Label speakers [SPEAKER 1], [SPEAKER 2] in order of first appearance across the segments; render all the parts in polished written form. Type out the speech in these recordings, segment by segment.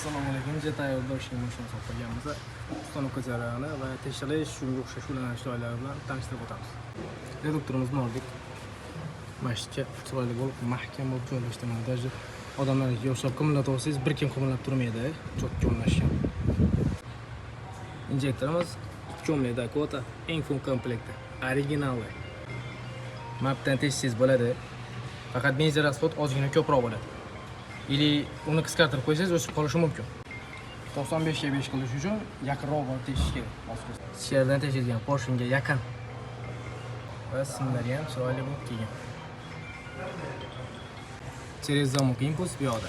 [SPEAKER 1] Assalomu alaykum. Jetayo'lda ishga mashina solib qo'yganmiz. Установка jarayoni va tekshirish, shunga o'xshash ulanish joylari bilan tanishtirib o'tamiz. Reduktorimizni oldik. Mana shu chiroyli bo'lib, mahkam bo'lib joylashdi. Mana, даже odamlarga o'xshab qimirlatib olsangiz, bir kim qimirlab turmaydi. Четко o'rnashgan. Injektorimiz 2 o'mli Dakota, eng full komplekti, originali. Mapdan teshsangiz bo'ladi. Faqat benzin расход ozgina ko'proq bo'ladi. Или uni qisqartirib qo'ysangiz, o'chib qolishi mumkin. 95 ga 5 qilish uchun yaqinroq borib teshish kerak. Sherdan teshilgan porshinga yaqin. Va simlari ham chiroyli bo'lib kelgan. Через замок импульс bu yoqda.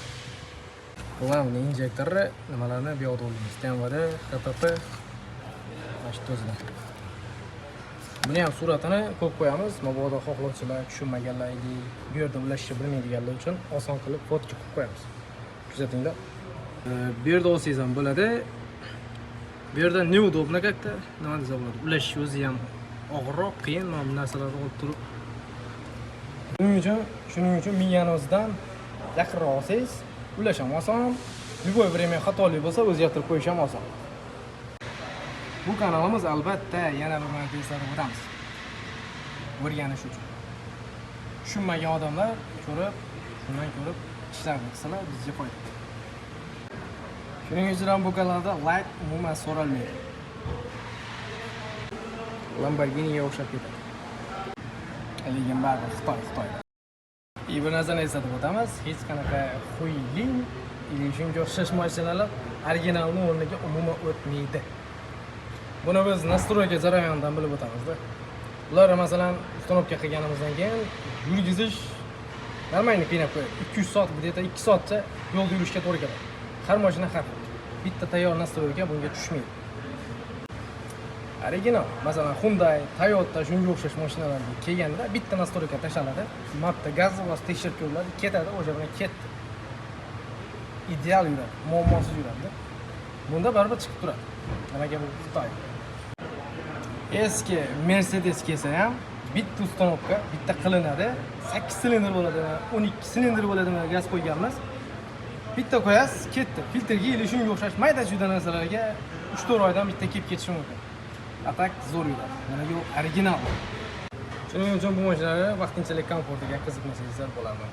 [SPEAKER 1] Главный injektorni nimalarni bu yoqda ulaymiz. ТНВД, ХПП mana shu o'zidan. Buni ham suratini qo'yib qo'yamiz. Mabodo xohlovchilar, tushunmaganlar или bu yerda ulashishni bilmaydiganlar uchun oson qilib фотка qilib qo'yamiz. Kuzatinglar. Bu yerda olsangiz ham bo'ladi. Bu yerda неудобно как-то, nima desa bo'ladi. Ulashish o'zi ham og'irroq, qiyin mana bu narsalarni olib turib. Shuning uchun miyani o'zidan yaqinroq olsangiz, ulash ham oson. Любой время xatolik bo'lsa, o'zgartirib qo'yish ham oson. Bu kanalimiz, albatta, yana bir marta eslatib o'tamiz. O'rganish uchun. Tushunmagan odamlar ko'rib, shundan ko'rib ishlarni qilsalar, bizga foyda. Shuning uchun ham bu kanalda layk umuman so'ralmaydi. Lamborghiniga o'xshab ketadi. Lekin baribir Xitoy, Xitoy. И bir narsani eslatib o'tamiz, hech qanaqa Huilin или shunga o'xshash mashinalar originalni o'rniga umuman o'tmaydi. Buni biz настройка jarayonidan bilib o'tamizda. Ular, masalan, установка qilganimizdan keyin yurgizish нормально qiynab qo'yadi. 2-3 soat, где-то 2 soatcha yo'lda yurishga to'g'ri keladi. Har mashina har xil. Bitta tayyor настройка bunga tushmaydi. Original, masalan, Hyundai, Toyota, shunga o'xshash mashinalarga kelganda bitta настройка tashlanadi, mapda gazni bosib tekshirib ko'riladi, ketadi, o'sha bilan ketdi. Ideal yuradi, muammosiz yuradi. Bunda baribir chiqib turadi. Nimaga? Bu Xitoy. Eski Mercedes kelsa ham, bitta установка bitta qilinadi. 8 silindr bo'ladimi, 12 silindr bo'ladimi, gaz qo'yganmiz. Bitta qo'yasiz, ketdi. Filtrga или shunga o'xshash mayda chuyda narsalarga 3-4 oydan bitta kelib ketishi mumkin. А так zo'r yuradi. Nimaga? U original. Shuning uchun bu mashinalar vaqtinchalik komfortiga qiziqmasangizlar bo'ladi.